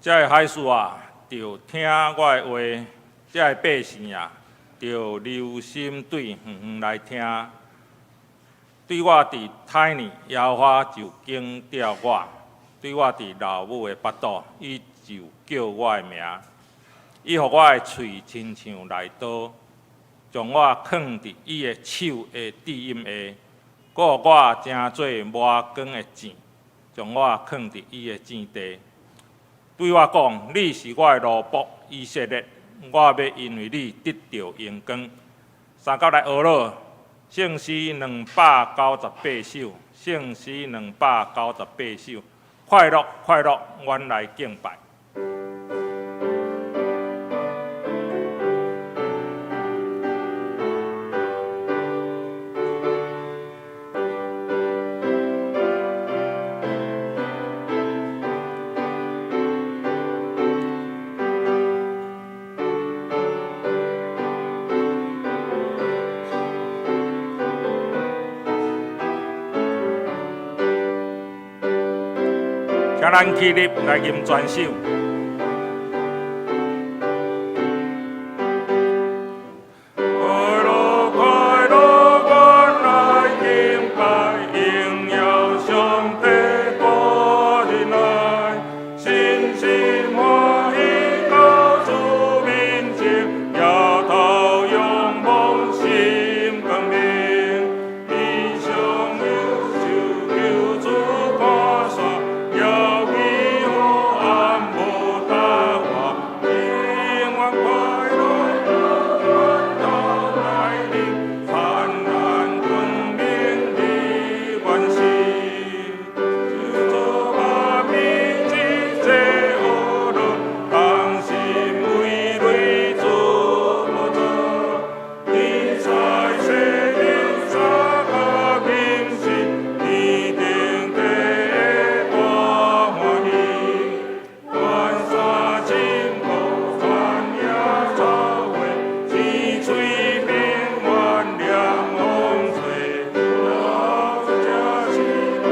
遮个海事啊，著聽我的話；遮个百姓啊，著留心對遠遠來聽。對我佇胎內，耶和華就揀調我；對我佇老母的腹肚，伊就叫我的名。伊予我的喙親像利刀，將我囥佇伊的手的至陰下，閣予我成做磨光的箭，將我囥佇伊的箭地。對我講：你是我的奴僕以色列，我欲因為你得著榮光。三甲來學咯，聖詩298首，聖詩兩百九十八首，快樂快樂，阮來敬拜。請咱起立來吟全首。快樂快樂，阮來敬拜，榮耀上帝大仁愛，心心歡喜到主面前，抬頭仰望心光明，披上右手求主看山，搖起黑暗無答話，永遠快樂源頭來臨，燦爛光明的關係，就做媽咪一切學樂，同心為淚主寶座，天使聖靈三甲金心，天頂第大歡喜，關山深谷傳野草花，青翠平原涼風吹，老者是我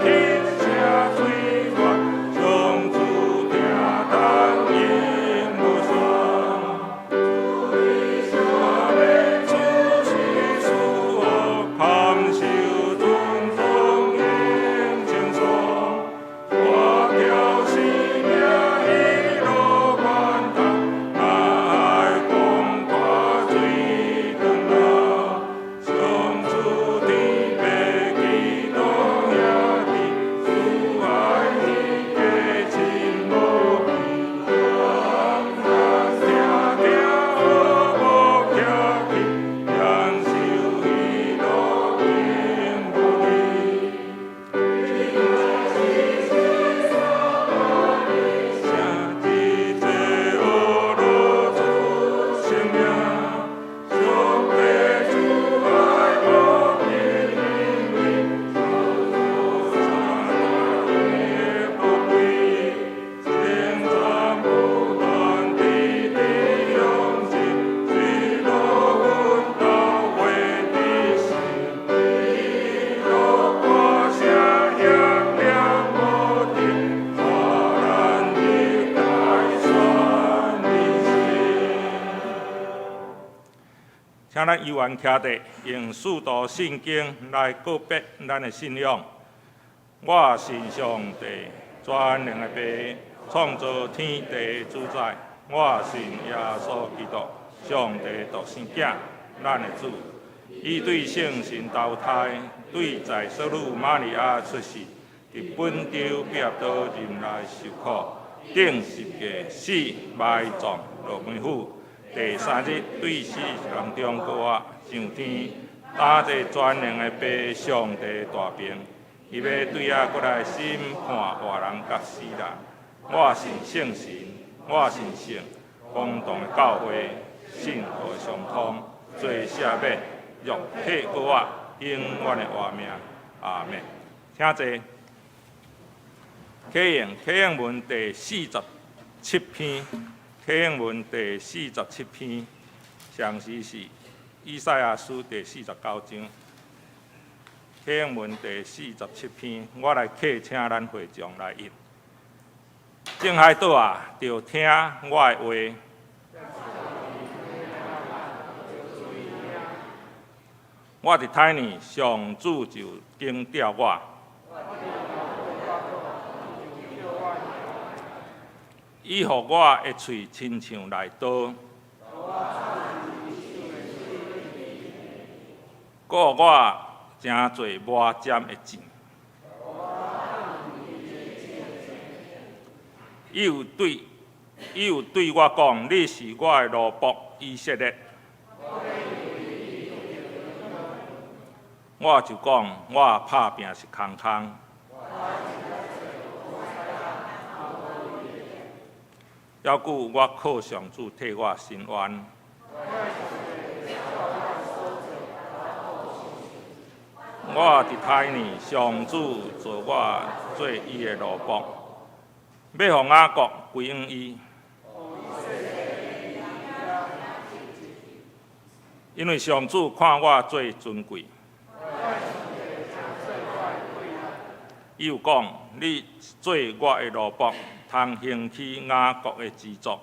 輕聲水源，上主聽嘆永無雙。主耶穌堪受尊崇永輕鬆，活跳生命喜樂源頭，大海廣闊水長流，上主天父基督兄弟，慈愛日加親無比，咱聽聽學無徛起，享受喜樂永無離。一切學樂主聖名，上帝慈愛無邊因為寶貴，稱讚不斷滴滴用盡，喜樂阮到會的心，喜樂歌聲響亮無停，帶咱入凱旋人生。請咱猶原徛佇，用使徒信經來告別咱的信仰。我信上帝，全能的父，創造天地主宰。我信耶穌基督，上帝獨生囝，咱的主。伊對聖神投胎，對在聖女瑪利亞出世，佇本丟彼拉多忍耐受苦，釘十架死埋葬落冥府。第三日對死人中復活上天，擔坐全能的父上帝大爿，伊欲對遐閣來審判活人佮死人。我信聖神，我信聖公同的教會，信徒的相通，罪赦免，肉體復活，永遠的活命。阿們。請坐。啟應啟應文第四十七篇，啟應文第四十七篇，相時是以賽亞書第四十九章。啟應文第四十七篇，我來客請咱會眾來譯。眾海島啊，著聽我的話。我佇胎呢，上主就警照我。伊予我的喙親像利刀，閣予我誠濟磨尖的箭。伊有對我講：你是我的奴僕以色列。我就講，我拍拚是空空。猶久我靠上主替我伸冤。我佇胎呢，上主造我做伊的奴僕，欲予雅各歸向伊。因為上主看我做尊貴。伊有講：你做我的奴僕，通興起雅各的支族。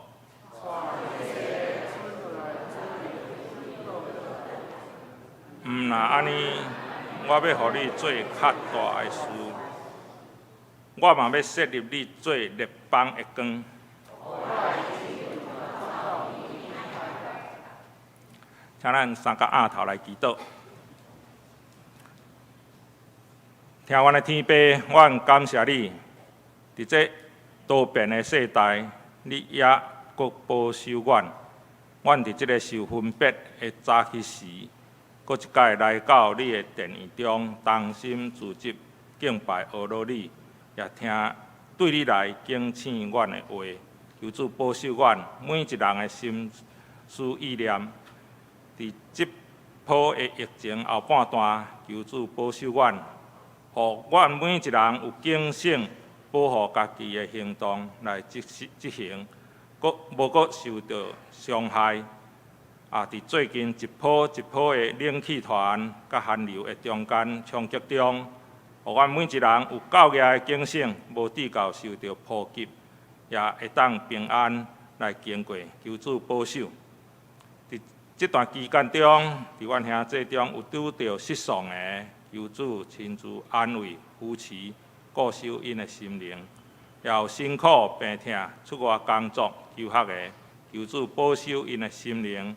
毋若按呢，我欲予你做較大的事，我嘛欲設立你做列邦的光。請咱三個額頭來祈禱。聽阮的天父，阮感謝你，佇這多變的世代，你猶閣保守阮。阮佇這个受分別的早起時，閣一擺來到你的殿院中，同心聚集敬拜阿羅你，也聽對你來警醒阮的話。求主保守阮每一人的心思意念，佇這波的疫情後半段，求主保守阮。予阮每一人有警醒，保護家己的行動來執行，閣無閣受著傷害。啊！佇最近一波一波的冷氣團佮寒流的中間衝擊中，予阮每一人有夠額的警醒，無至到受著波及，也會當平安來經過。求主保守。佇這段期間中，佇阮兄弟中有拄著失喪的，求主親自安慰、扶持、顧守𪜶的心靈，也有辛苦病痛出外工作求學的，求主保守𪜶的心靈，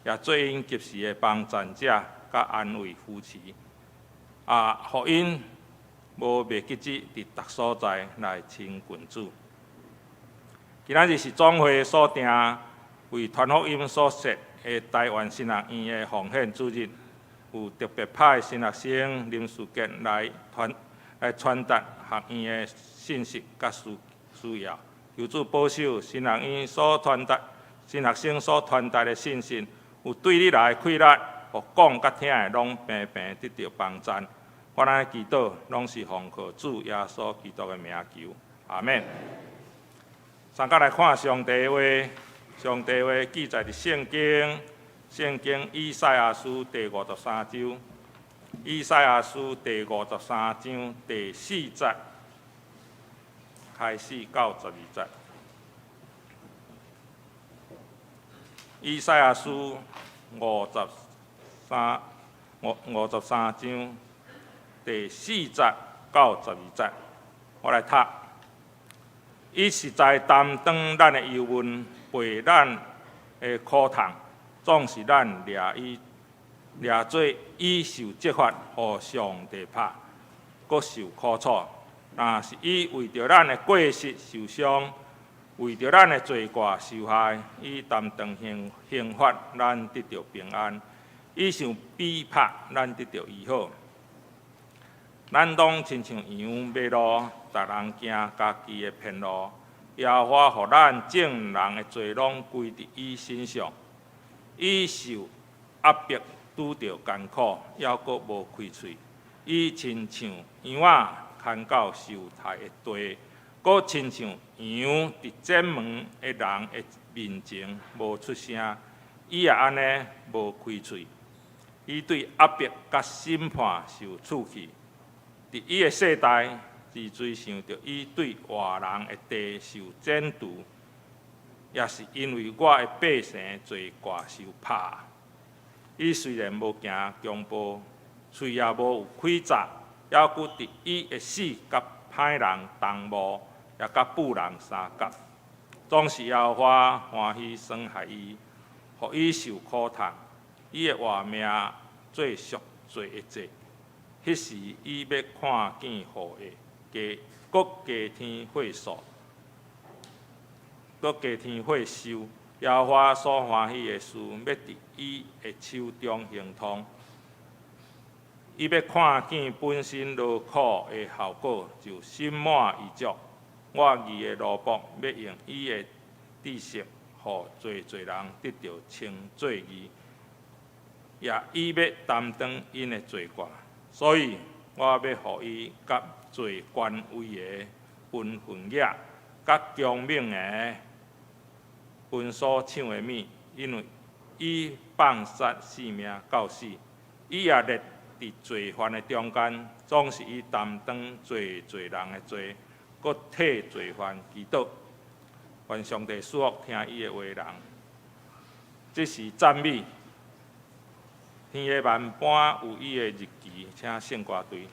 也做𪜶及時的幫贊者，佮安慰扶持，啊，予𪜶無袂記得佇逐所在來親近主。今仔日是總會所定為傳福音所設的台灣神學院的奉獻主日。有特別派神學生林樹傑來傳達學院的信息佮需要。求主保守神學院所傳達、神學生所傳達的信息，有對你來氣力，予講佮聽的攏平平得著幫贊。我咱的祈禱攏是奉靠主耶穌基督的名求，阿們。三甲來看上帝話，上帝話記載佇聖經。聖經以賽亞書第五十三章，以賽亞書第五十三章第四節開始到十二節。以賽亞書五十三章第四節到十二節，我來讀。伊實在擔當咱的憂悶，背咱的苦痛。總是咱掠伊掠做伊受責罰，予上帝拍，閣受苦楚。若是伊為著咱的過失受傷，為著咱的罪過受害，伊擔當刑罰，咱得著平安；伊受逼迫，咱得著醫好。咱攏親像羊迷路，逐人行家己的偏路。耶和華予咱眾人的罪攏歸佇伊身上。伊受壓迫，拄著艱苦，猶閣無開喙。伊親像羊仔牽到受殺的地，閣親像羊佇剪毛的人的面前無出聲。伊也按呢無開喙。伊對壓迫佮審判受處去。佇伊的世代，治罪想著伊對活人的地受剪除，也是因為我的百姓罪過受拍。伊雖然無行強暴，喙也無有詭詐，猶閣佇伊的死佮歹人同墓，也佮富人相佮。總是耶和華歡喜損害伊，予伊受苦痛，伊會活命做贖罪的祭。彼時伊欲看見後裔，加閣加添歲數，閣加添歲壽。耶和華所歡喜的事，欲佇伊的手中行通。伊欲看見本身勞苦的效果，就心滿意足。我義的奴僕欲用伊的知識，予濟濟人得著稱做義，也伊欲擔當𪜶的罪過，所以我欲予伊佮做權威的分份額，佮強猛的分所搶的物，因為伊放殺性命到死，伊也列佇罪犯的中間，總是伊擔當濟濟人的罪，閣替罪犯祈禱。願上帝賜福聽伊的話人，這是讚美。天的萬般有伊的日期，請聖歌隊。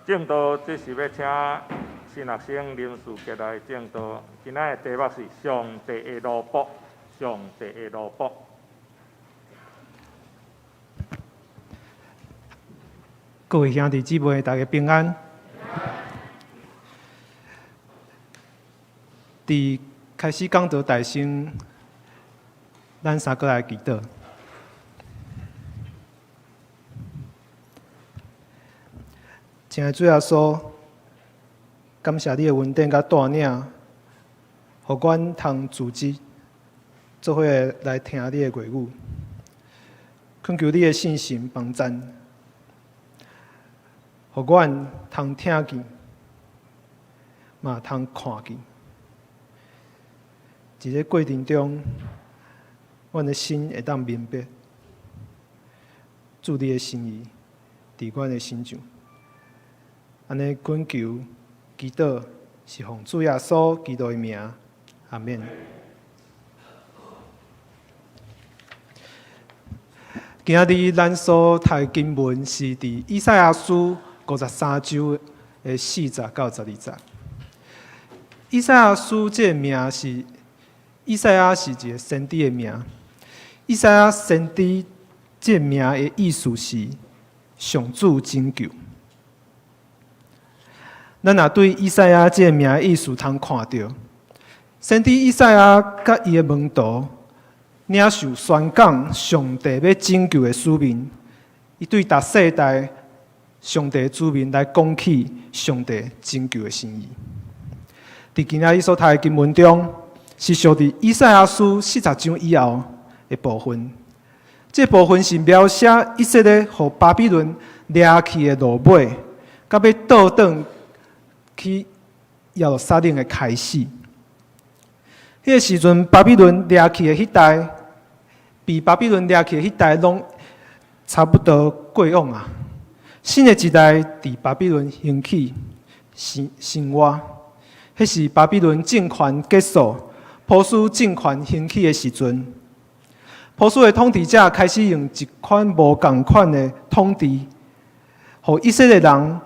正道，這是欲請新學生林樹傑來證道。今仔的題目是上帝的奴僕，上帝的奴僕。各位兄弟姊妹，大家平安。佇開始講道大先，咱三個來祈禱。親愛的主耶穌，感謝你的恩典佮帶領，予阮通組織做伙來聽你的話語，懇求你的聖神幫贊，予阮通聽見，嘛通看見。佇這過程中，阮的心會當明白主你的心意，佇阮的身上。按呢懇求祈禱，是奉主耶穌基督的名，阿們。今仔日咱所讀的經文是佇以賽亞書53章的4節到12節。以賽亞書這個名是以賽亞是一個先知的名。以賽亞先知這個名的意思是上主拯救。咱若對以賽亞這個名的意思通看著，先知以賽亞佮伊的門徒領受宣講上帝欲拯救的使命，伊對逐世代上帝子民來講起上帝拯救的心意。佇今仔日所讀的經文中，是相佇以賽亞書40章以後的部分。這部分是描寫以色列予巴比倫掠去的落尾，佮欲倒轉去耶路撒冷的開始。彼個時陣，巴比倫掠去的彼代，被巴比倫掠去的彼代，攏差不多過往啊。新的一代佇巴比倫興起生生活，彼是巴比倫政權結束、波斯政權興起的時陣。波斯的統治者開始用一款無仝款的統治，予以色列人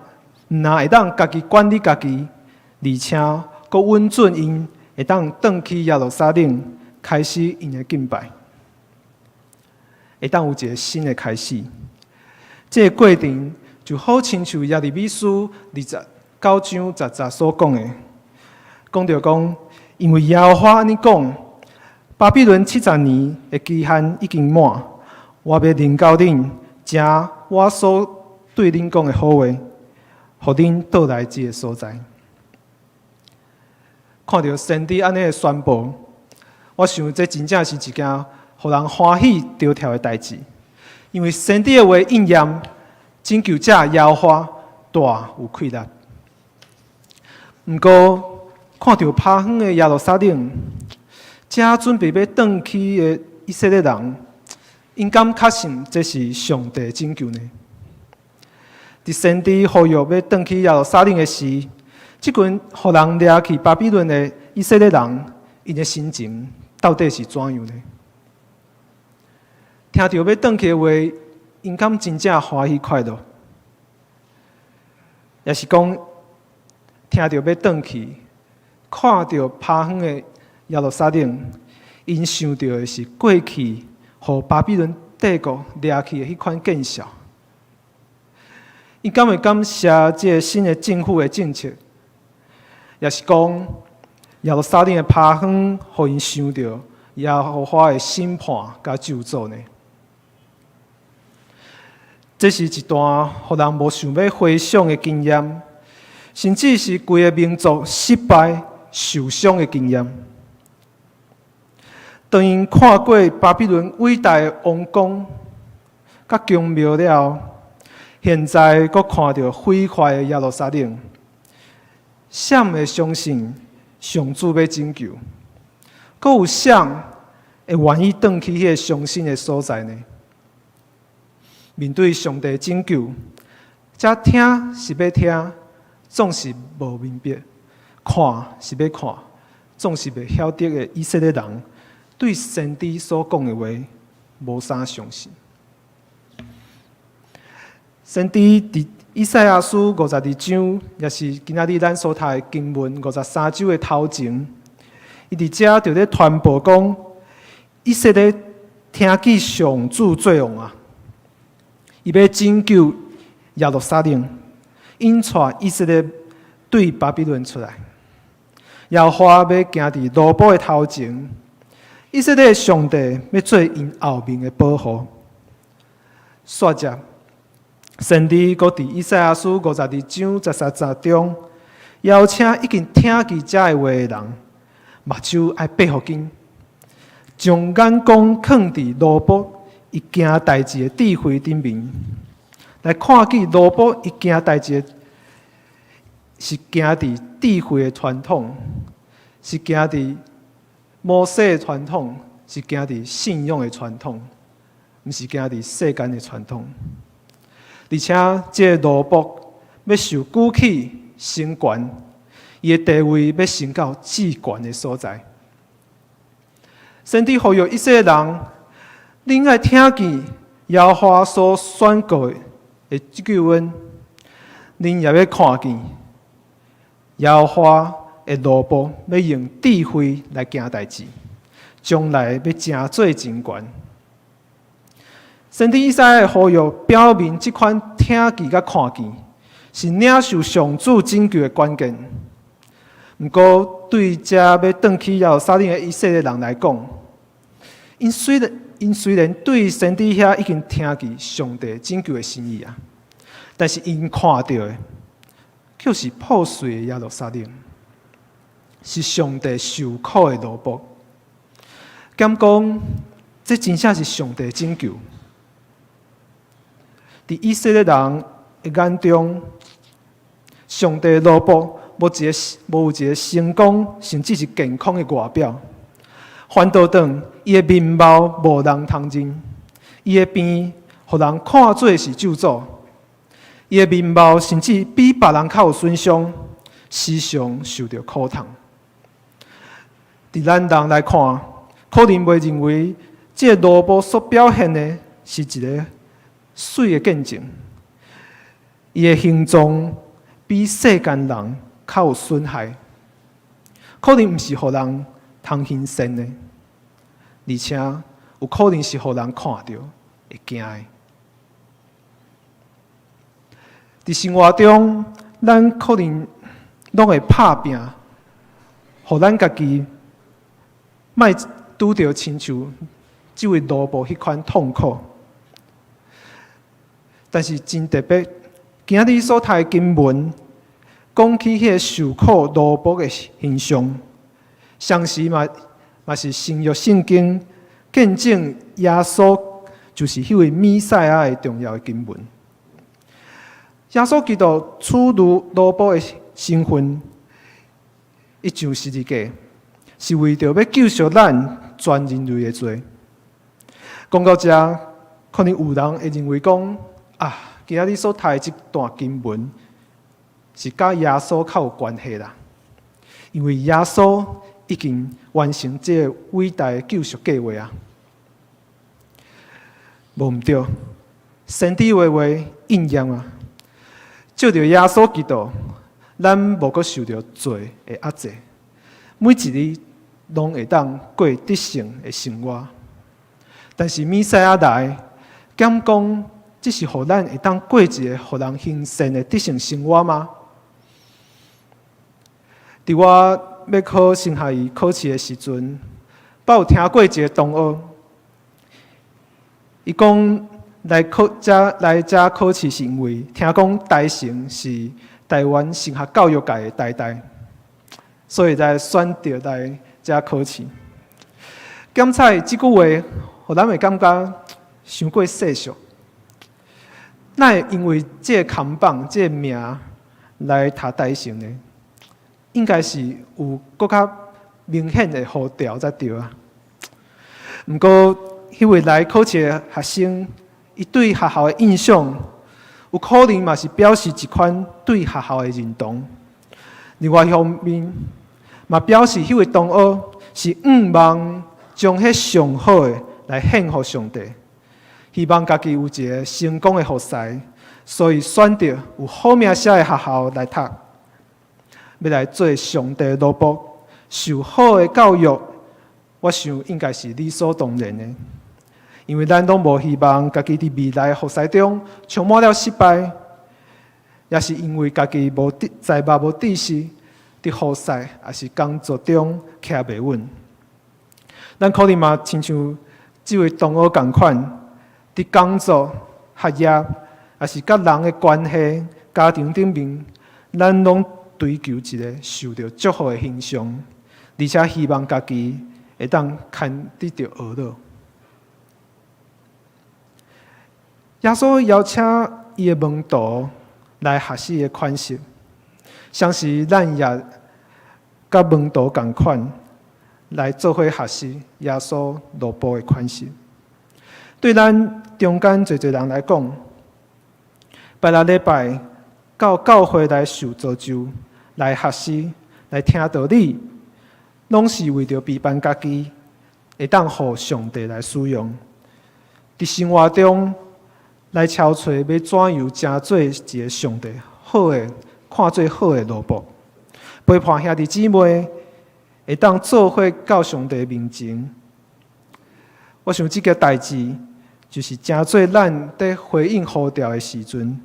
毋但會當家己管理家己，而且閣允准𪜶會當轉去耶路撒冷開始𪜶的敬拜，會當有一個新的開始。這個過程就好親像耶利米書29章10節所講的，講著講，因為耶和華按呢講，巴比倫七十年的期限已經滿，我欲臨到恁，成我所對恁講的好話，予恁倒來這个所在。看著先知按呢的宣布，我想這真正是一件予人歡喜著跳的代誌，因為先知的話應驗，拯救者耶和華大有氣力。毋過看著拋荒的耶路撒冷，這準備欲轉去的以色列人，𪜶敢確信這是上帝拯救呢？佇先知呼籲欲轉去耶路撒冷的時，這群予人掠去巴比倫的以色列人，𪜶的心情到底是怎樣呢？聽著欲轉去的話，𪜶敢真正歡喜快樂？抑是講聽著欲轉去，看著拋荒的耶路撒冷，𪜶想著的是過去予巴比倫帝國掠去的彼款見笑？𪜶敢會感謝這个新的政府的政策？抑是講耶路撒冷的拋荒，予𪜶想著耶和華的審判佮咒詛呢？這是一段予人無想欲回想的經驗，甚至是規个民族失敗、受傷的經驗。當𪜶看過巴比倫偉大的王宮佮宮廟了後，現在閣看著毀壞的耶路撒冷，誰會相信上主欲拯救？閣有誰會願意轉去彼个傷心的所在呢？面對上帝拯救，這聽是欲聽，總是無明白；看是欲看，總是袂曉得的以色列人，對先知所講的話無啥相信。先知佇以賽亞書52章，也是今仔日咱所讀的經文53章的頭前，伊佇遮就咧傳報講，以色列聽見上主做王啊，伊欲拯救耶路撒冷，引帶以色列對巴比倫出來。耶和華欲行佇奴僕的頭前，以色列上帝欲做𪜶後面的保護。煞接，先知閣佇以賽亞書52章13節中，邀請已經聽見這个話的人，目睭愛閉予緊，將眼光囥佇奴僕伊行代誌的智慧頂面，來看見奴僕伊行代誌的是行佇智慧的傳統，是行佇摩西的傳統，是行佇信仰的傳統，毋是行佇世間的傳統。而且，這个奴僕欲受舉起升懸，伊的地位欲升到至懸的所在。先知呼籲以色列人，恁愛聽見耶和華所宣告的救恩，恁也欲看見耶和華的奴僕欲用智慧來行代誌，將來欲成做真懸。先知以賽亞的呼籲表明，這款聽見佮看見是領受上主拯救的關鍵。毋過，對這欲轉去耶路撒冷的以色列人來講，𪜶雖然對先知遐已經聽見上帝拯救的心意啊，但是𪜶看著的，卻是破碎的耶路撒冷，是上帝受苦的奴僕。敢講，這真正是上帝拯救？佇以色列人的眼中，上帝奴僕無一個成功，甚至是健康的外表。反倒轉，伊的面貌無人通認，伊的病予人看做是咒詛，伊的面貌甚至比別人較有損傷，時常受著苦痛。佇咱人來看，可能袂認為這个奴僕所表現的是一个媠的見證，伊的形狀比世間人較有損害，可能毋是予人通欣羨的，而且有可能是予人看著會驚的。佇生活中，咱可能攏會拍拚，予咱家己莫拄著親像這位奴僕彼款痛苦。但是真特別，今仔日所讀的經文講起彼个受苦奴僕的形象，同時嘛是新約聖經見證耶穌就是彼位彌賽亞的重要的經文。耶穌基督取奴僕的身份，伊上十字架，是為著欲救贖咱全人類的罪。講到這，可能有人會認為講啊，今仔日所讀的這段經文是佮耶穌較有關係啦，因為耶穌已經完成這个偉大的救贖計劃啊。無毋對，先知的話應驗啊！藉著耶穌基督，咱無閣受著罪的壓制，每一日攏會當過得勝的生活。但是彌賽亞來，敢講這是予咱會當過一個予人欣羨的得勝生活嗎？佇我欲考神學院考試的時陣，捌有聽過一个同學，伊講來遮考試是因為聽講台成是台灣神學教育界的台大，所以才選擇來遮考試。檢採這句話，予咱會感覺傷過世俗。哪會因為這个扛棒、這个名來讀台成呢？應該是有閣較明顯的呼召才對啊。毋過，彼位來考試的學生，伊對學校的印象，有可能嘛是表示一款對學校的認同。另外一方面，嘛表示彼位同學是向望將彼上好的來獻予上帝，希望家己有一个成功的服侍，所以選擇有好名聲的學校來讀，欲來做上帝奴僕，受好的教育，我想應該是理所當然的。因為咱攏無希望家己佇未來服侍中充滿了失敗，也是因為家己無才捌無知識，佇服侍抑是工作中徛袂穩。咱可能嘛親像這位同學仝款，佇工作、學業，抑是佮人的關係、家庭頂面，咱攏追求一个受著祝福的形象，而且希望家己會當牽得著呵咾。耶穌邀請伊的門徒來學習伊的款式，相信咱也佮門徒仝款來做伙學習耶穌奴僕的款式。對咱中間濟濟人來講，拜六禮拜到教會來受造就、來學習、來聽道理，攏是為著備辦家己，會當予上帝來使用。佇生活中來敲揣欲怎樣成做一个上帝好的、看做好的奴僕，陪伴兄弟姊妹會當做伙到上帝面前。我想這個代誌就是成做咱佇回應呼召的時陣，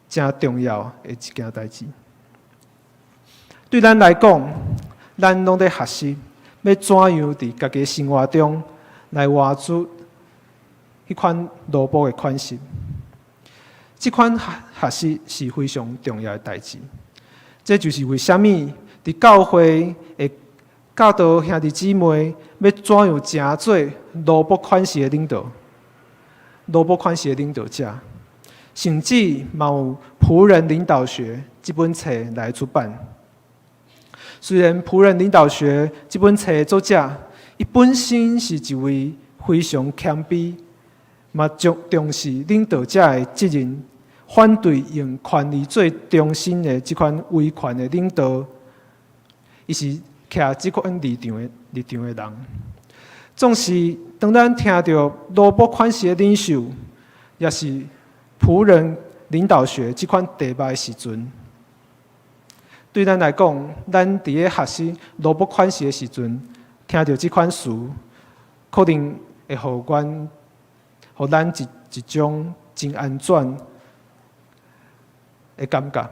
誠重要的一件代誌。對咱來講，咱攏佇學習欲怎樣佇家己生活中來活出彼款奴僕的款式。這款學習是非常重要的代誌。這就是為啥物佇教會會教導兄弟姊妹欲怎樣成做奴僕款式的領導，奴僕款式的領導者，甚至嘛有《僕人領導學》這本冊來出版。雖然《僕人領導學》這本冊作者，伊本身是一位非常謙卑，嘛重重視領導者的責任，反對用權力做中心的這款威權的領導，伊是徛這款立場的人。總是當咱聽著奴僕款式的領袖，抑是僕人領導學這款題目的時陣，對咱來講，咱佇咧學習奴僕款式的時陣，聽著這款詞，可能會予咱一種真安全的感覺。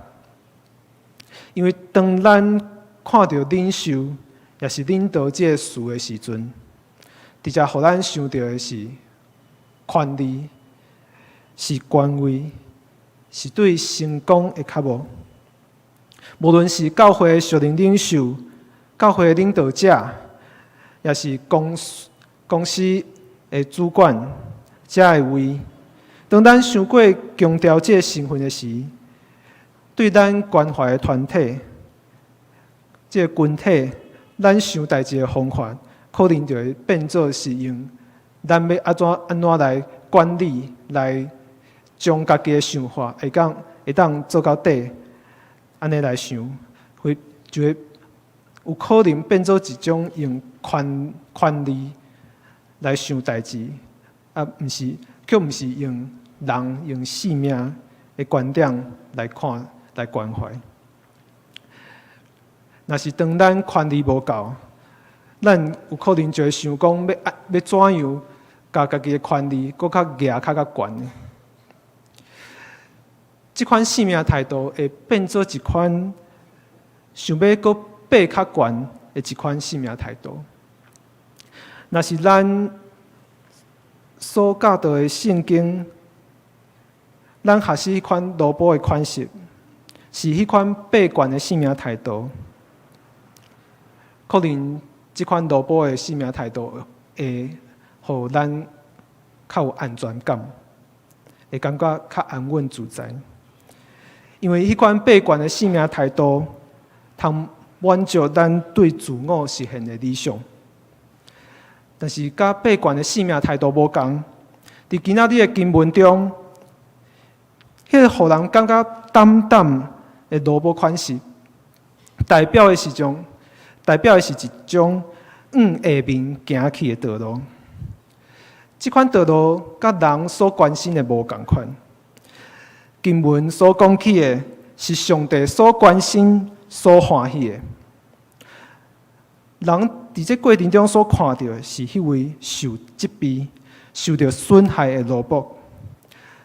因為當咱看著領袖，抑是領導這个詞的時陣，直接予咱想著的是權力，是權威，是對成功的渴慕。無論是教會的屬靈領袖、教會的領導者，抑是公司的主管，這个位，當咱傷過強調這个身份的時，對咱關懷的團體、這个群體，咱想代誌的方法，可能就會變做是用咱欲按怎來管理，來將家己的想法會當做到底，按呢來想，會就會有可能變做一種用權力來想代誌，啊，毋是，卻毋是用人用性命的觀點來看來關懷。若是當咱權力無夠，咱有可能就會想講欲怎樣，共家己的權力閣較額較較懸的。這款性命態度會變做一款想欲閣爬較懸的一款性命態度。若是咱所教導的聖經，咱學習彼款奴僕的款式，是彼款爬懸的性命態度，可能這款奴僕的性命態度會予咱較有安全感，會感覺較安穩自在。因為彼款爬懸的性命態度，通滿足咱對自我實現的理想。但是，佮爬懸的性命態度無仝，佇今仔日的經文中，彼个予人感覺膽膽的奴僕款式，代表的是一種向下面行去的道路。這款道路佮人所關心的無仝款。經文所講起的是上帝所關心、所歡喜的。人佇這過程中所看著的是彼位受責備、受著損害的奴僕，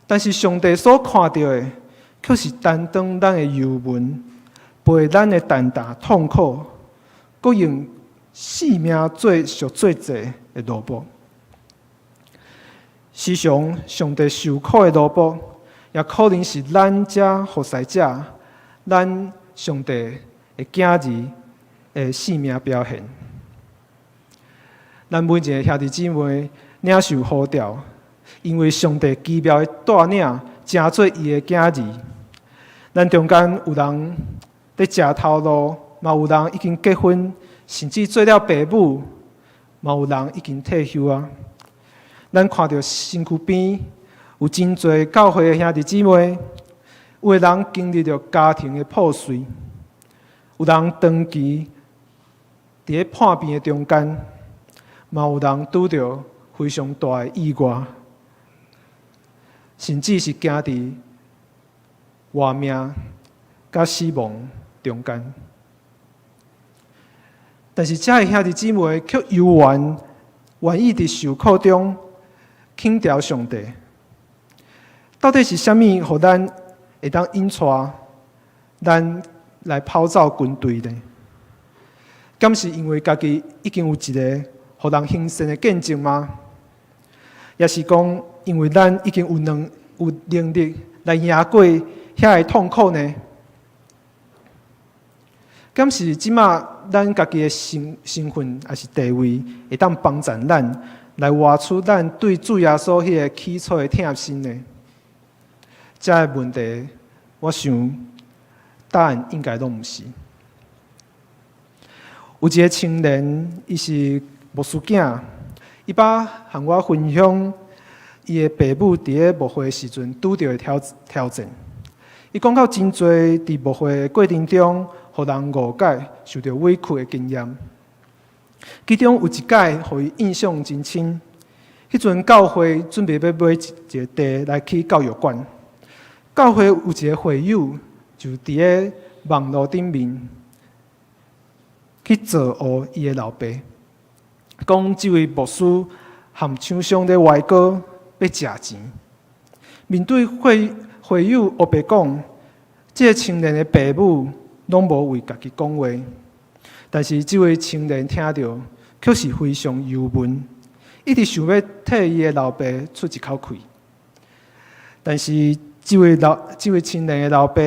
但是上帝所看著的，卻是擔當咱的憂悶，背咱的重擔痛苦，閣用性命做贖罪祭的奴僕。時常上帝受苦的奴僕，也可能是咱這服侍者，咱上帝的囝兒的性命表現。咱每一个兄弟姊妹領受呼召，因為上帝奇妙的帶領，成做伊的囝兒。咱中間有人佇食頭路，嘛有人已經結婚，甚至做了爸母，嘛有人已經退休啊。咱看著身軀邊有真濟教會的兄弟姊妹，有的人經歷著家庭的破碎，有人長期佇咧破病的中間，嘛有人拄著非常大的意外，甚至是行佇活命佮死亡中間。但是，遮的兄弟姊妹卻猶原願意佇受苦中輕調上帝。到底是啥物，予咱會當引帶咱來跑走軍隊呢？敢是因為家己已經有一個予人興善的見證嗎？抑是講，因為咱已經有能力來贏過遐个痛苦呢？敢是這馬咱家己的身份，抑是地位，會當幫助咱來活出咱對主耶穌彼个起初的疼心呢？這个問題，我想答案應該攏毋是。有一个青年，伊是牧師囝，伊捌向我分享伊的爸母佇咧牧會時陣拄著的挑戰。伊講到真濟佇牧會的過程中，予人誤解、受著委屈的經驗。其中有一擺，予伊印象真深。彼陣教會準備欲買一个地來起教育館，教會有一个會友就佇咧網路頂面去造訛伊的老爸，講這位牧師和廠商咧歪哥欲食錢。面對會友烏白講，這个青年的爸母攏無為家己講話，但是這位青年聽著，卻是非常憂悶，一直想欲替伊的老爸出一口氣。但是這位青年的老爸，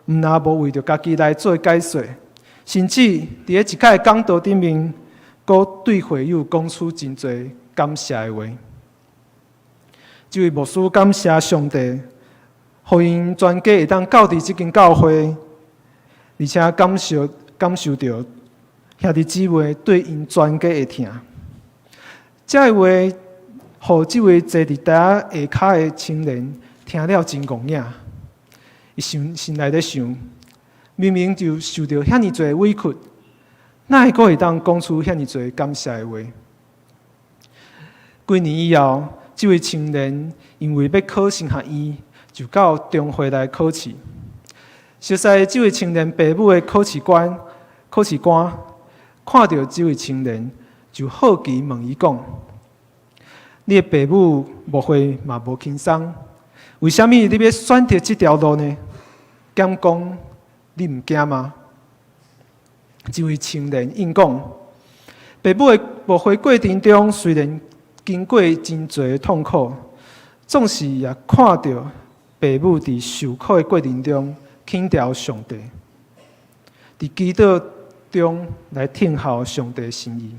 毋但無為著家己來做解說，甚至佇咧一擺講道頂面，閣對會友講出真濟感謝的話。這位牧師感謝上帝，予𪜶全家會當到佇這間教會，而且感受著兄弟姊妹對𪜶全家的疼。這个話，予這位坐佇台仔下跤的青年聽了真戇影。伊想心內咧想，明明就受著遐爾濟委屈，哪會閣會當講出遐爾濟感謝的話？幾年以後，這位青年因為欲考神學院，就到中會來考試。熟似這位青年爸母的考試官看著這位青年，就好奇問伊講：你的爸母牧會嘛無輕鬆，為啥物你欲選擇這條路呢？敢講你毋驚嗎？這位青年應講：爸母的牧會過程中，雖然經過真濟的痛苦，總是也看著爸母佇受苦的過程中，輕調上帝，佇祈禱中來聽候上帝心意。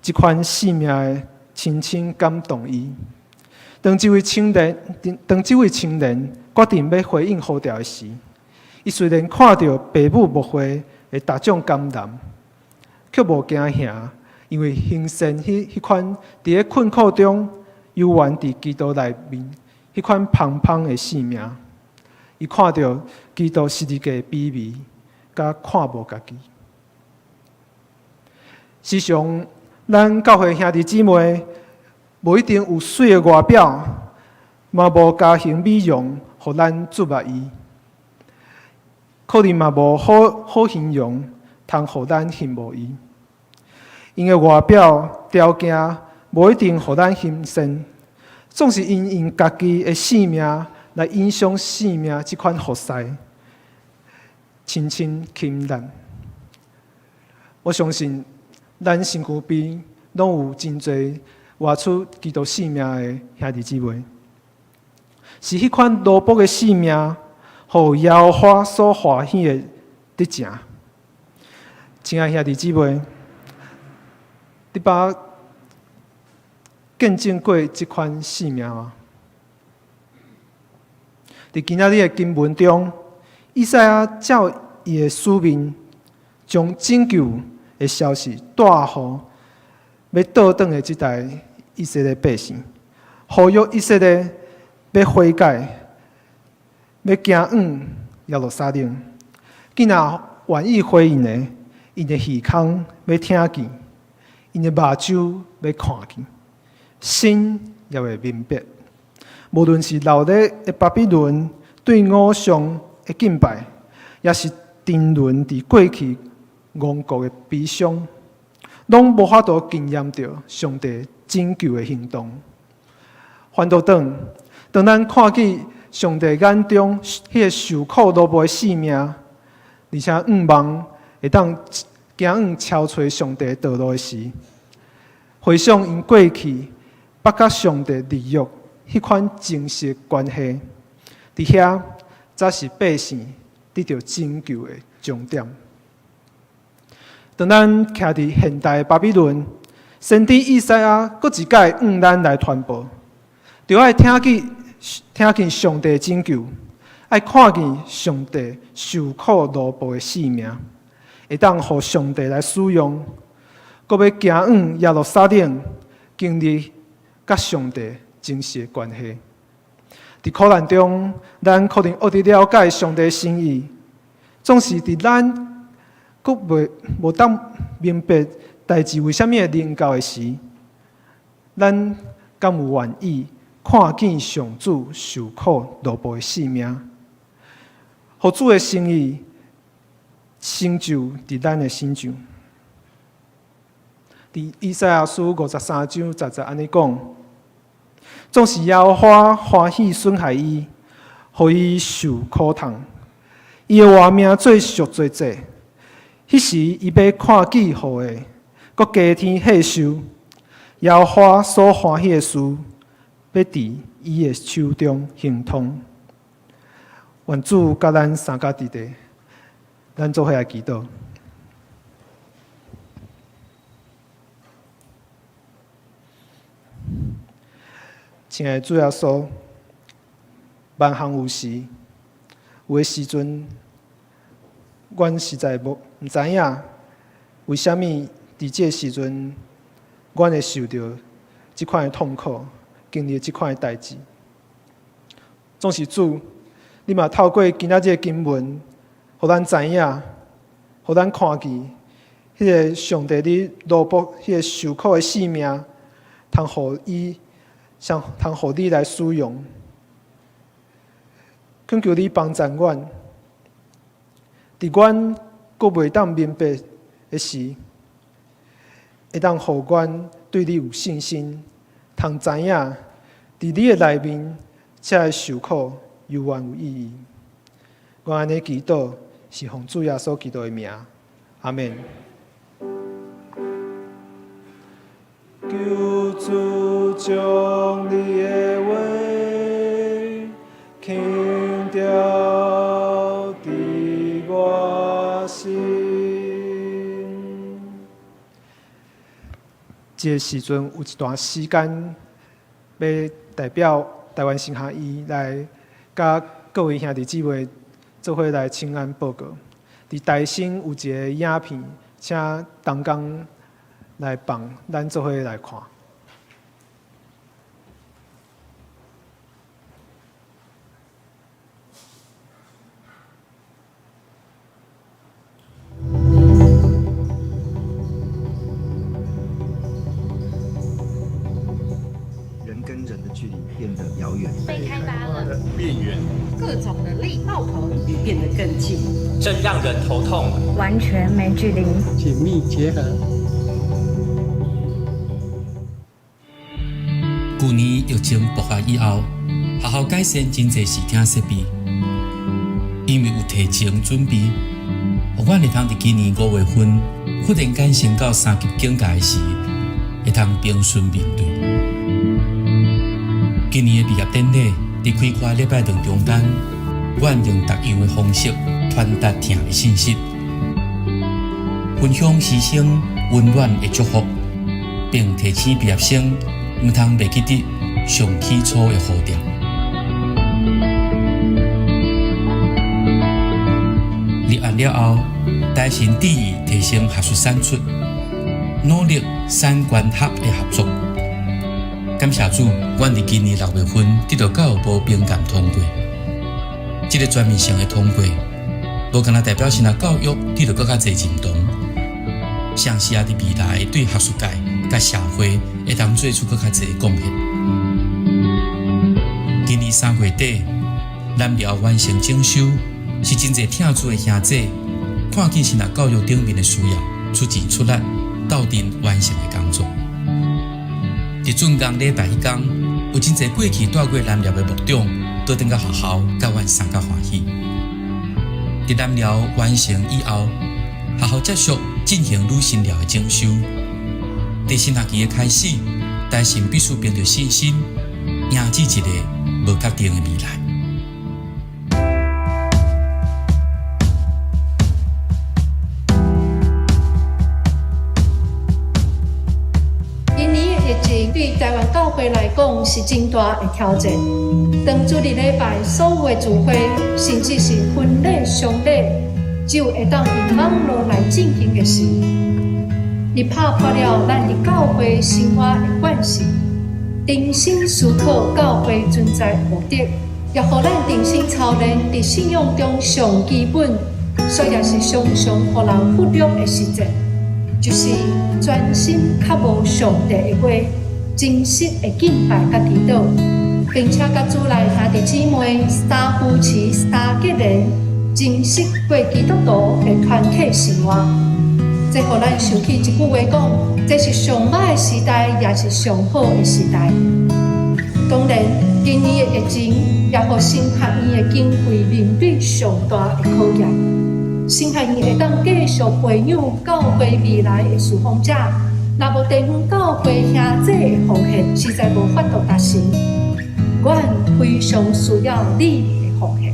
這款生命的深深感動伊。當這位青年決定欲回應呼召的時，伊雖然看著爸母牧會的逐種艱難，卻無驚嚇，因為行善彼款佇咧困苦中猶原佇基督內面彼款芳芳的生命。伊看著基督十字架的卑微，佮看無家己。時常，咱教會兄弟姊妹無一定有媠的外表，嘛無佳形美容，予咱注目伊。可能嘛無好好形容，通予咱羨慕伊。𪜶的外表條件無一定予咱欣羨，總是𪜶用家己的性命來影響生命這款服侍，深深吸引咱。我相信咱身軀邊攏有真濟活出基督性命的兄弟姊妹，是彼款奴僕的性命，予耶和華所歡喜的德行。親愛兄弟姊妹，你捌見證過這款性命嗎？佇今仔日的經文中，以賽亞照伊的使命，將拯救的消息帶予欲倒轉的這代以色列百姓，呼籲以色列欲悔改，欲行往耶路撒冷。囝若願意回應的，𪜶的耳孔欲聽見，𪜶的目睭欲看見，心也會明白。無論是留佇巴比倫對偶像的敬拜，抑是沉淪佇過去亡國的悲傷，攏無法度經驗著上帝拯救的行動。反倒轉，當咱看見上帝眼中彼個受苦奴僕的性命，而且向望會當行往超揣上帝道路的時，回想𪜶過去捌佮上帝立約彼款真實關係，佇遐才是百姓得著拯救的終點。當咱徛佇現代巴比倫，先知以賽亞閣一擺向咱來傳報，著愛聽見上帝拯救，愛看見上帝受苦奴僕的性命，會當予上帝來使用，閣欲行往耶路撒冷，經歷佮上帝真實的關係。佇苦難中，咱可能學著了解上帝心意，總是佇咱閣袂無當明白代誌為啥物會臨到的時，咱敢有願意看見上主受苦奴僕的性命，予主的心意成就佇咱的身上？佇以賽亞書53章10節按呢講：總是耶和華歡喜損害伊，予伊受苦痛，伊的活命做贖罪祭。彼時，伊欲看見雨的，閣加添歲壽。耶和華所歡喜的事，欲佇伊的手中行通。願主佮咱相佮佇咧，咱做伙來祈禱。親愛的主耶穌，萬項有時，有的時陣，阮實在無毋知影，為啥物佇這个時陣，阮會受著這款的痛苦，經歷這款的代誌。總是主，你嘛透過今仔這个經文，予咱知影，予咱看見，彼个上帝你奴僕，彼個受苦的性命，通予伊，通予你來使用。懇求你幫助阮，佇阮閣袂當明白的時，會當予阮對你有信心，通知影佇你的內面，這个受苦猶原有意義。我按呢祈禱，是奉主耶穌基督的名，阿們。求主將你的話輕掉佇我心。這个時陣有一段時間，欲代表台灣神學院來佮各位兄弟姊妹做伙來請安報告。佇台新有一个影片，請同工來放，咱做伙來看。近，真讓人頭痛。完全沒距離，緊密結合。舊年疫情爆發以後，學校改善真濟視聽設備，因為有提前準備，予阮會通佇今年五月份忽然間升到三級警戒時，會通平順面對。今年的畢業典禮，佇開課禮拜堂中間，阮用特樣的方式傳達疼的信息，分享師生溫暖的祝福，並提醒畢業生毋通袂記得上起初的呼召。立案了後，台神致意提升學術產出，努力產官學的合作。感謝主，阮佇今年六月份得到教育部評鑑通過。這个全面性的通過，無干焦代表神學教育得到閣較濟認同，相信也佇未來對學術界佮社會會當做出閣較濟貢獻。今年三月底，南寮完成整修，是真濟疼主的兄弟看見神學教育頂面的需要，出錢出力鬥陣完成的工作。佇竣工禮拜彼工，有真濟過去蹛過南寮的牧長，倒轉到學校，佮阮相佮歡喜。佇南寮完成以後，學校繼續進行女神寮的整修。佇新學期的開始，台神必須憑著信心，迎接一個無確定的未來。今年的疫情對台灣教會來講是真大的挑戰。當主日禮拜所有的聚會，甚至是婚禮、喪禮，只有會當用網路來進行的時，伊拍破了咱佇教會生活的慣性，重新思考教會存在的目的，也予咱重新操練佇信仰中上基本，所以也是常常予人忽略的實踐，就是專心渴慕上帝的話，真實的敬拜佮祈禱，並且佮主內兄弟姊妹三扶持、三結連，真實過基督徒的團體生活。這予咱想起一句話講：這是上歹的時代，也是上好的時代。當然，今年的疫情也予神學院的經費面對上大的考驗。神學院會當繼續培養教會未來的事奉者，若無地方教會兄弟的奉獻，實在無法度達成。阮非常需要你的奉獻。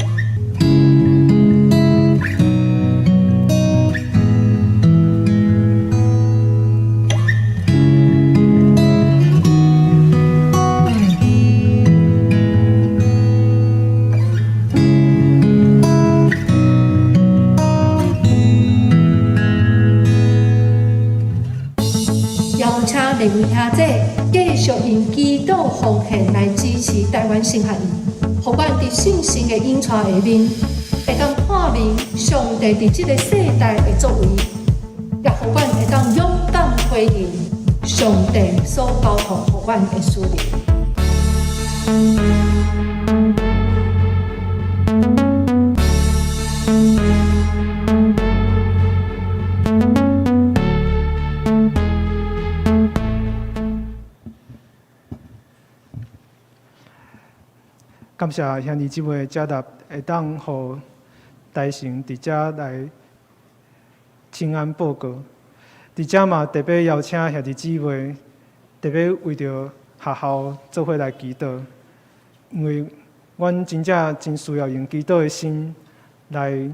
邀請各位兄弟繼續用祈禱奉獻來支持台灣神學院，予阮佇信心的引帶下面，會當看明上帝佇這個世代的作為，也予阮會當勇敢回應上帝所交託予阮的使命。感謝兄弟姊妹接納，會當予台神佇遮來請安報告。佇遮嘛特別邀請兄弟姊妹，特別為著學校做伙來祈禱，因為阮真正真需要用祈禱的心來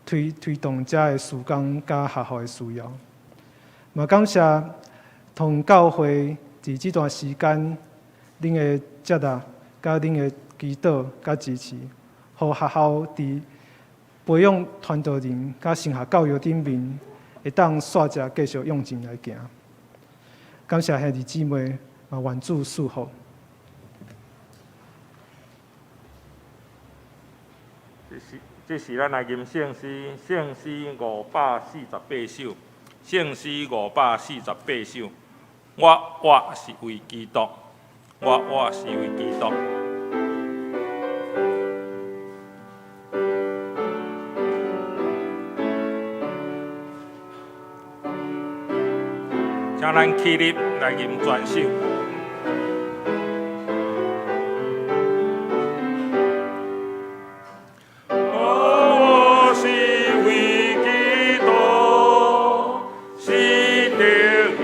推推動遮的事工佮學校的需要。嘛感謝同教會佇這段時間恁的接納。佮恁的祈禱佮支持，予學校佇培養傳道人佮神學教育頂面，會當煞遮繼續向前來行。感謝兄弟姊妹，嘛願主賜福。這是咱來吟聖詩，聖詩548首，聖詩548首。我活是為基督。我活是為基督。請咱起立來吟全首。我是為基督，是得伊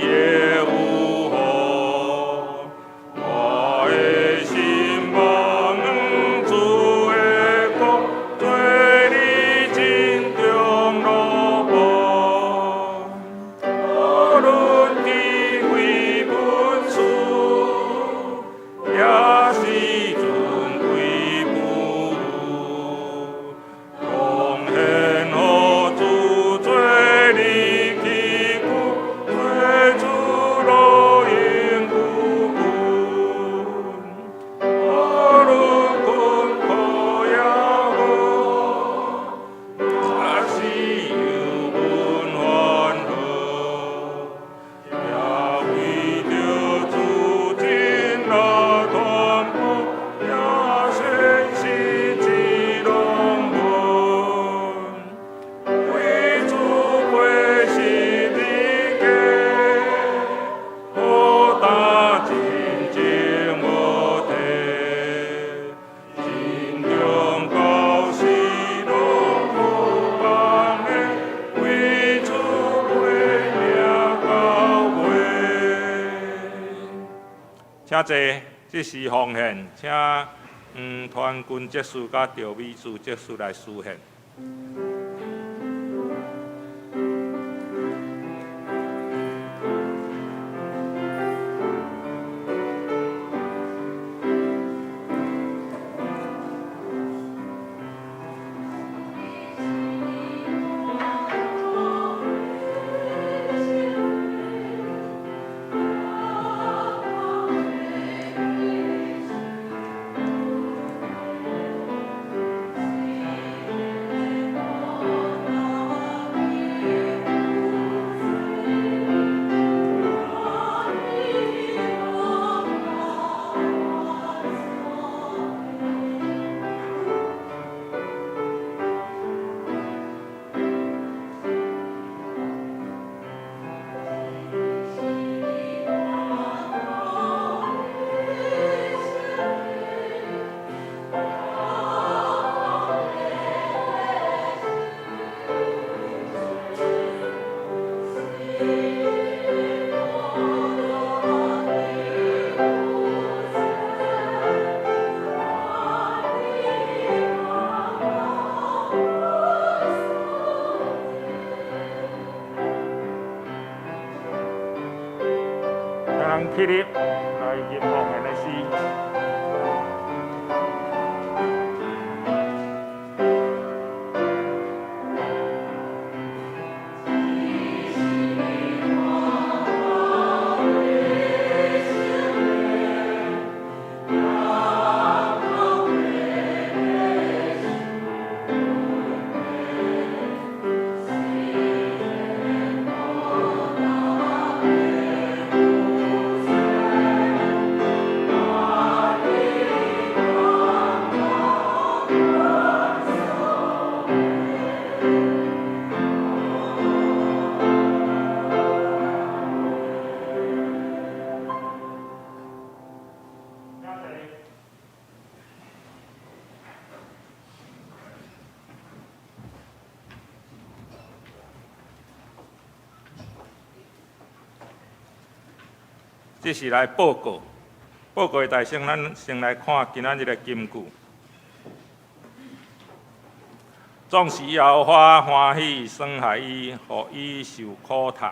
的有福。我的心望主的國，做你真中樂步。無論智慧本事，也是尊貴富有，貢獻予主做你器具，做主樂榮久久。無論困苦也好，也是憂悶煩惱，也為著主真來傳播，也宣示這榮耀。為主背十字架，負擔真正無退，真中到死攏無放的，為主背命到尾。請坐，這是奉獻，請黃團軍執事佮趙美珠執事來司獻。請咱起立來吟奉獻的詩。這是來報告，報告的大先，咱先來看今仔日的金句。總是耶和華歡喜損害伊，予伊受苦痛。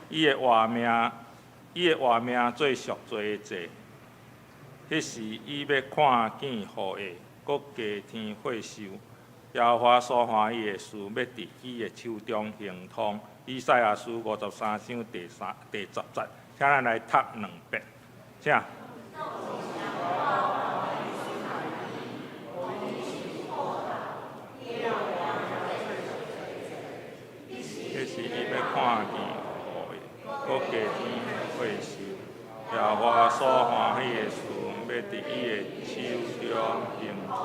伊會活命，伊會活命做贖罪的祭。彼時伊欲看見雨下，閣加添血壽。耶和華所歡喜的事，欲佇伊的手中行通。以賽亞書53章第10節，請咱來讀兩遍，請。彼時伊欲看見雨下，閣加添血壽。耶和華所歡喜的事，欲佇伊的手中行通。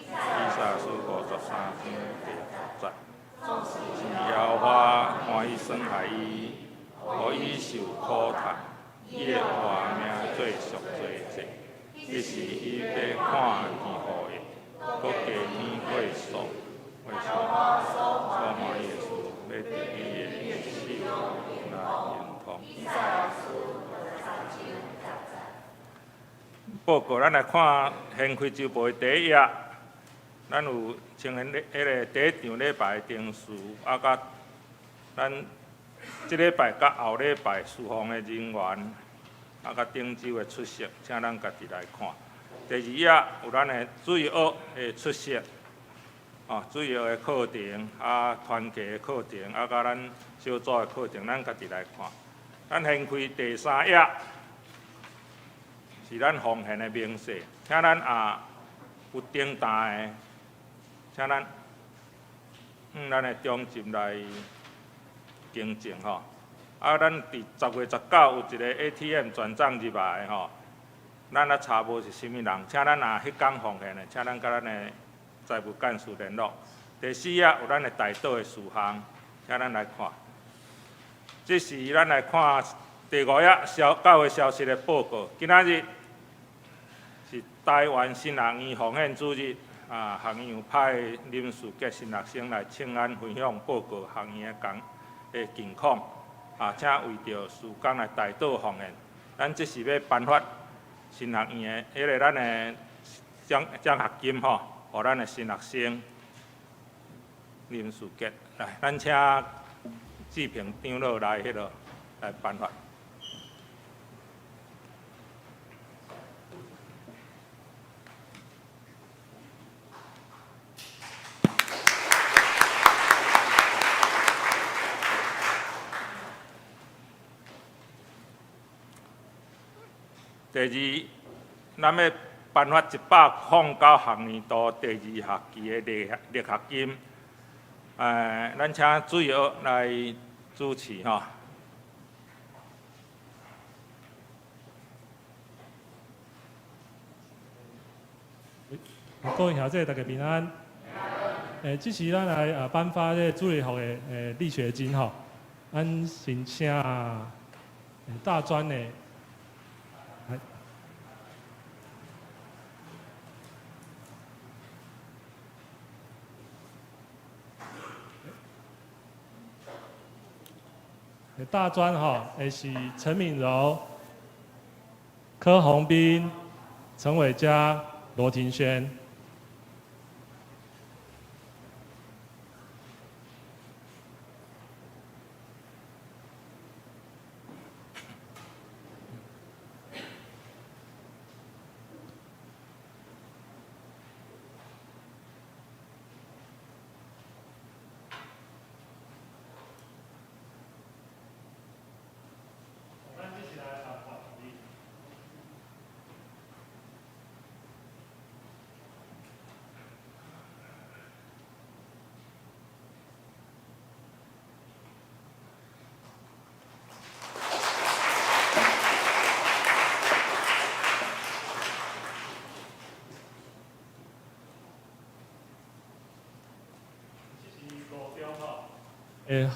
以賽亞書53章第10節，是耶和華歡喜損害伊，予予伊受苦痛，伊會活命做贖罪祭。彼時伊欲看見雨的，閣加添歲數，歲數所歡喜的事，欲佇伊的手來亨通。報告，咱來看掀開週報的第一頁，咱有青年禮彼个第一場禮拜的定時，啊，佮咱這禮拜佮後禮拜事奉的人員，啊，佮頂週的出席，請咱家己來看。第二頁有咱的主日學的出席，哦，主日學的課程，啊，團契的課程，啊，佮咱小組的課程，咱家己來看。咱掀開第三頁。是咱奉獻的明細，請咱也有訂單的，請咱向咱的中心來更正吼。啊，咱佇10月19有一个 ATM 轉帳入來的吼，咱也查無是啥物人，請咱若彼工奉獻的，請咱佮咱的財務幹事聯絡。第四頁有咱的代禱的事項，請咱來看。這時咱來看第五頁消教會消息的報告。今仔日是台灣神學院奉獻主日，啊，學院有派林樹傑神學生來請咱分享報告學院的工的近況，啊，請為著事工來代禱奉獻。咱這是欲頒發神學院的彼个咱的獎獎學金吼，予咱的神學生林樹傑來，咱請志平長老來彼落來頒發。第二，咱欲頒發109學年度第二學期的力力學金，咱請主日學來主持吼。各位兄弟，大家平安。這時咱來頒發這個主日學的力學金吼，咱先請大專的。大專吼，是陳敏柔、柯宏斌、陳偉嘉、羅庭軒。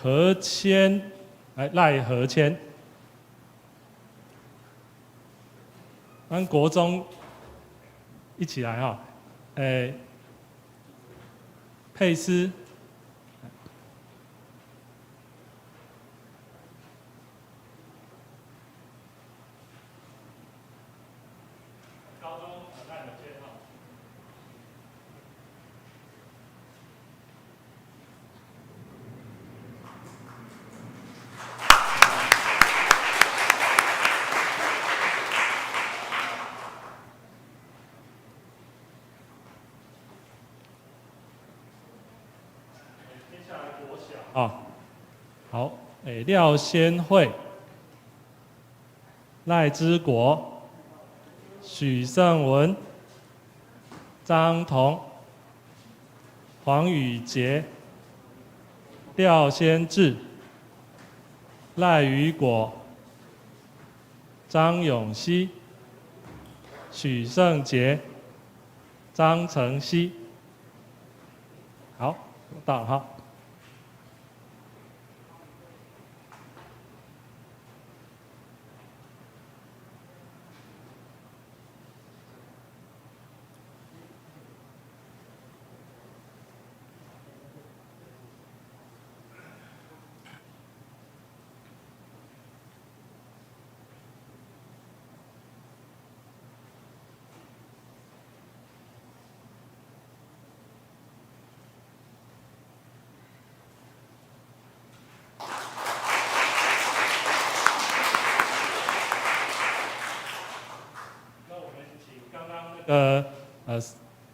何谦，來賴何謙，咱國中一起來哈，佩斯。高中賴何謙哈。啊，好，廖先慧、賴之國、許勝文、張彤、黃宇傑、廖先志、賴雨果、張永熙、許勝傑、張承熙。好，到了哈。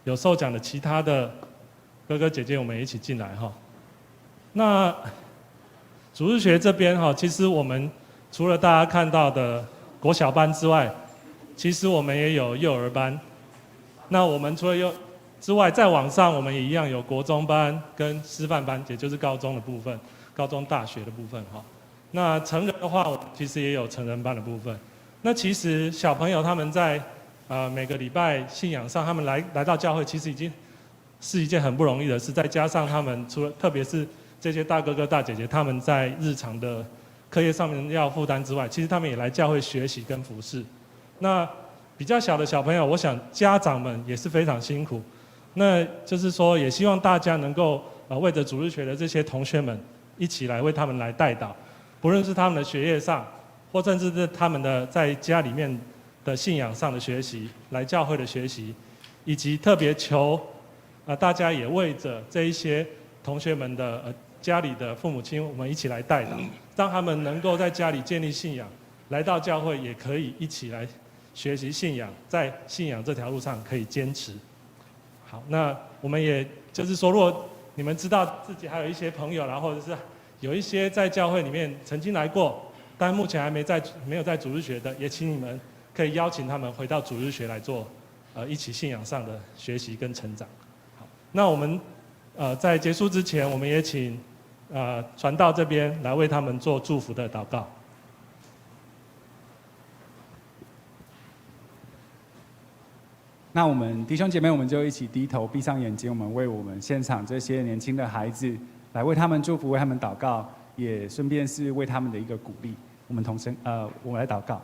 有受獎的其他的哥哥姐姐，我們一起進來哈。那主日學這邊哈，其實我們除了大家看到的國小班之外，其實我們也有幼兒班。那我們除了幼之外，再往上我們也一樣有國中班跟師範班，也就是高中的部分，高中大學的部分哈。那成人的話，我其實也有成人班的部分。那其實小朋友他們在每個禮拜信仰上，他們來到教會，其實已經是一件很不容易的事。再加上他們除了特別是這些大哥哥大姐姐，他們在日常的課業上面要負擔之外，其實他們也來教會學習跟服侍。那比較小的小朋友，我想家長們也是非常辛苦。那就是說，也希望大家能夠為着主日學的這些同學們，一起來為他們來代禱，不論是他們的學業上，或甚至是他們的在家裡面的信仰上的學習，來教會的學習，以及特別求啊，大家也為着這一些同學們的家裡的父母親，我們一起來代禱，讓他們能夠在家裡建立信仰，來到教會也可以一起來學習信仰，在信仰這條路上可以堅持。好，那我們也就是說，如果你們知道自己還有一些朋友，然後或者是有一些在教會裡面曾經來過，但目前還沒有在主日學的，也請你們可以邀請他們回到主日學來做，一起信仰上的學習跟成長。好，那我們在結束之前，我們也請傳道這邊來為他們做祝福的禱告。那我們弟兄姐妹，我們就一起低頭，閉上眼睛，我們為我們現場這些年輕的孩子來為他們祝福，為他們禱告，也順便是為他們的一個鼓勵。我們同聲，我們來禱告。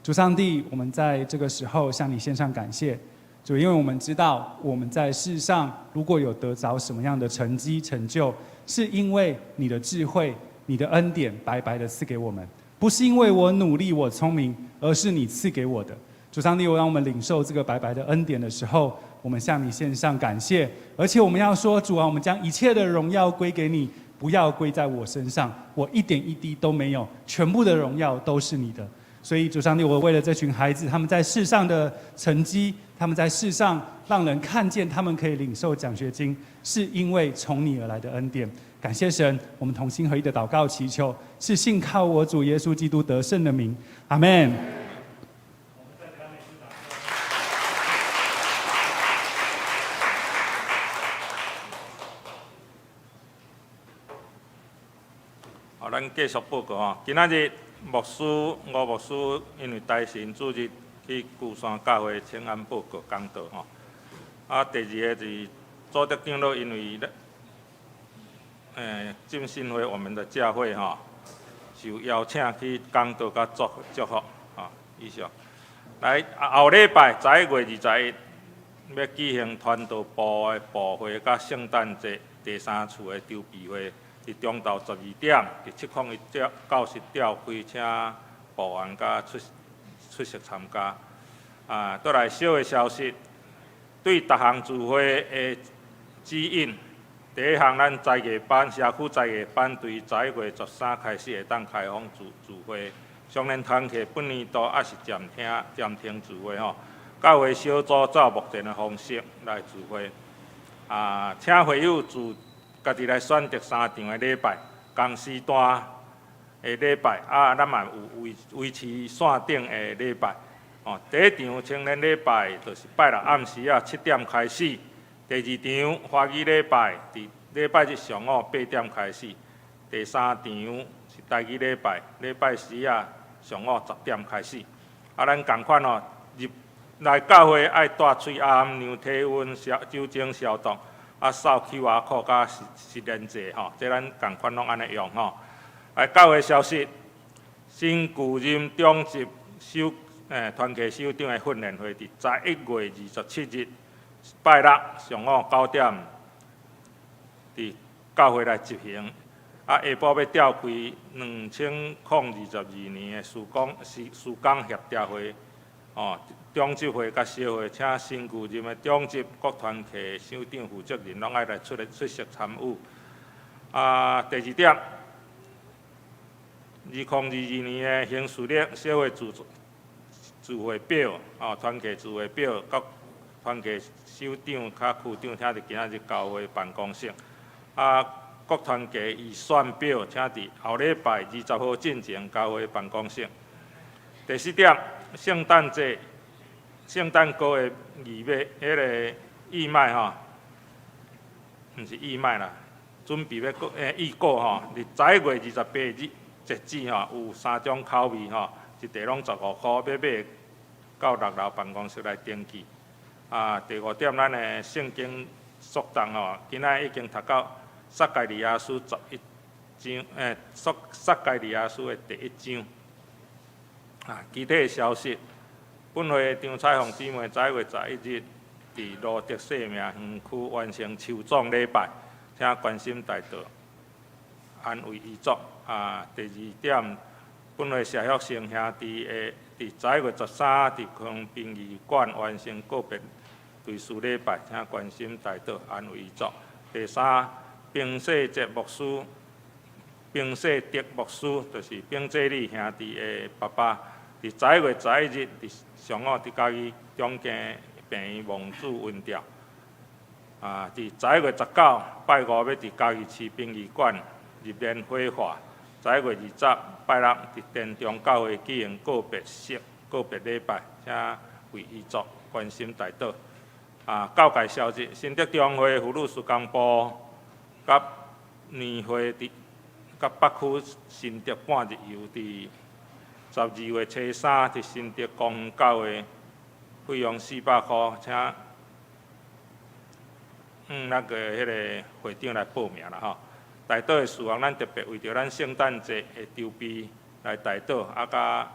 主上帝，我們在這個時候向你獻上感謝。主，因為我們知道我們在世上如果有得着什麼樣的成績成就，是因為你的智慧、你的恩典白白的賜給我們，不是因為我努力、我聰明，而是你賜給我的。主上帝，我讓我們領受這個白白的恩典的時候，我們向你獻上感謝，而且我們要說，主啊，我們將一切的榮耀歸給你，不要歸在我身上，我一點一滴都沒有，全部的榮耀都是你的。所以主上帝，我為了這群孩子，他們在世上的成績，他們在世上讓人看見他們可以領受獎學金，是因為從你而來的恩典。感謝神，我們同心合意的禱告祈求，是信靠我主耶穌基督得勝的名，阿門。好，咱繼續報告吼。今仔日牧師吳牧師因為大神主日去龜山教會請安報告講道吼。啊，第二個是祖德長老因為咧，浸信會我們的教會吼，受邀請去講道佮祝福吼。以上。來，後禮拜11月21欲舉行傳道部的部會佮聖誕節第三次的籌備會。佇中晝12點，佇701教室召開，請部員佮出席參加。啊，倒來小的消息，對逐項聚會的指引，第一項，咱才藝班社區才藝班對11月13開始會當開放聚會。少年團契本年度猶是暫停聚會吼。教會小組照目前的方式來聚會。啊，請會友自家己來選擇三場的禮拜，仝時段的禮拜，啊，咱嘛有維持線頂的禮拜。哦，第一場青年禮拜就是拜六暗時仔7點開始，第二場華語禮拜佇禮拜日上午8點開始，第三場是台語禮拜，禮拜四仔上午10點開始。啊，咱仝款哦，入來教會愛戴喙罨、量體溫、消酒精消毒。啊，掃 QR code 佮實聯制吼，這咱仝款攏按呢用吼。來，教會消息，新舊任長執首團契首長的訓練會，佇11月27日拜六上午9點，佇教會來執行。啊，下晡欲召開2022年的事工協調會，哦。長執會佮小會，請新舊任的長執各團契首長負責人攏愛來出席參與。啊，第二點，2022年的行事曆小會聚會表，哦，團契聚會表，佮团契首长佮区长，请伫今仔日教会办公室。啊，各团契预算表，请伫后礼拜20号进前教会办公室。第四点，圣诞节、圣诞歌的义卖，彼个义卖吼，毋是义卖啦，准备欲过预告吼，伫11月28日截止吼，有三种口味吼，一袋攏15箍，欲买到六楼办公室来登记。啊，第五点，咱的圣经速读吼，今仔已经读到撒迦利亚书11章，撒迦利亚书的第一章。啊，其他的消息，本会张彩凤姊妹11月11日伫罗德生命园区完成树葬礼拜，请关心代祷，安慰遗族。啊，第二点，本会谢旭成兄弟会伫11月13伫康殡仪馆完成告别追思礼拜，请关心代祷，安慰遗族。第三，平世哲牧师，平世德牧师，就是平济理兄弟的爸爸，伫11月11日伫上午伫嘉义中正病院望主恩吊。啊，伫11月19拜五欲伫嘉义市殡仪馆入殓火化。11月20拜六伫田中教会举行告别式、告别礼拜，请为遗族关心代祷。啊，教界消息，新竹中会妇女事工部佮年会伫佮北区新竹半日游伫12月初三伫新竹公园教会，费用400箍，请那个彼个会长来报名啦吼。代祷的事项，咱特别为著咱圣诞节的筹备来代祷，啊，佮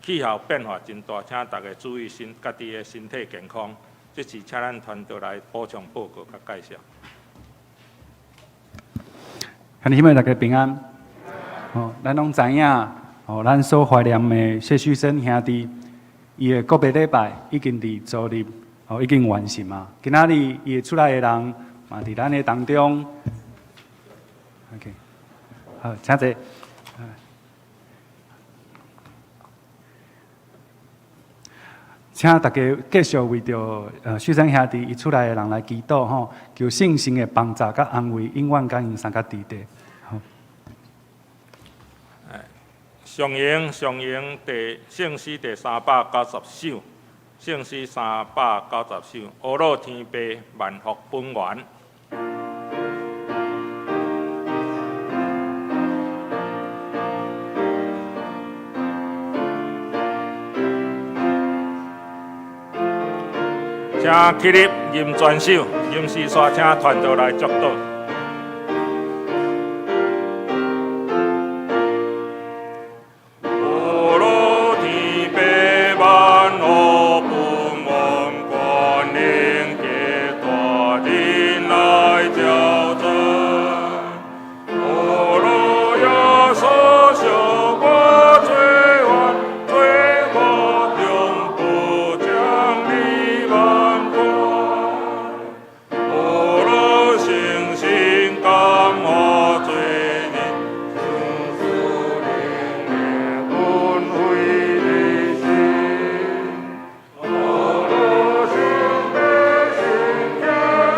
气候变化真大，请大家注意家己的身体健康。这次请咱团队来补充报告佮介绍。兄弟姊妹大家平安。哦，咱拢知影，哦，咱所怀念的谢旭升兄弟，伊的告别礼拜已经伫昨日，哦，已经完成啊。今仔日伊的厝内的人嘛，伫咱的当中。OK，好，请坐。请大家继续为著旭升兄弟伊厝内的人来祈祷吼，求圣神的帮助佮安慰，永远佮𪜶相佮伫咧。好。上咏上咏第圣诗第390首，圣诗390首，阿乐天父万福本源。请起立，吟全首，吟诗煞请团队来祝祷。阿乐天父万福本源，关灵杰大人来交战。阿乐耶稣惜我罪冤，罪恶中不将你万关。阿乐圣神感化罪人，圣主灵的恩惠的心。阿乐圣父圣子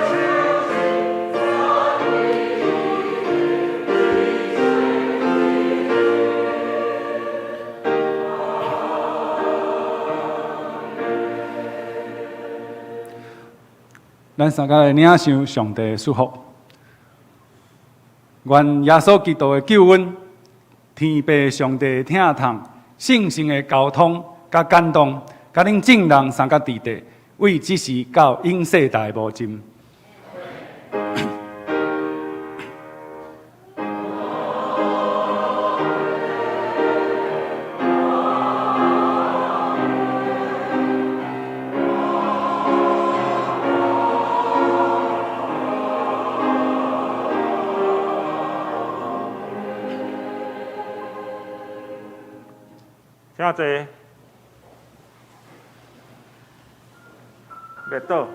圣神。咱三个来领受上帝的祝福。愿耶稣基督的救恩、天父上帝的疼痛、圣神的交通佮感动，佮恁众人相佮伫咧，为这时到永世代无尽。请坐。默祷。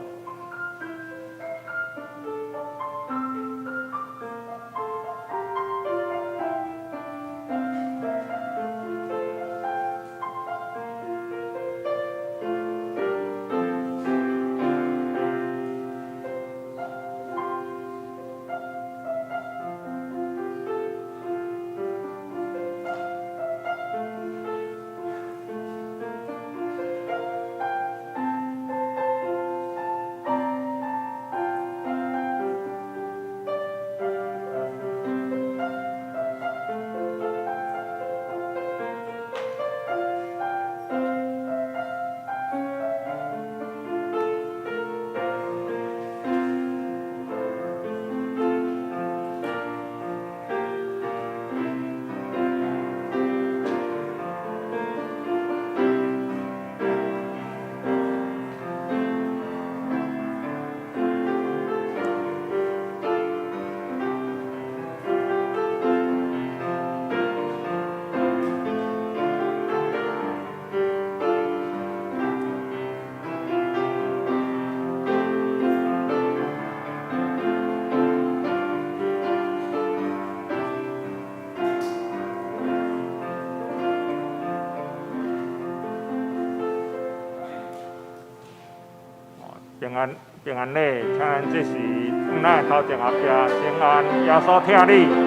平安平安禮，請咱這時向咱的頭前後壁請安，耶穌疼你。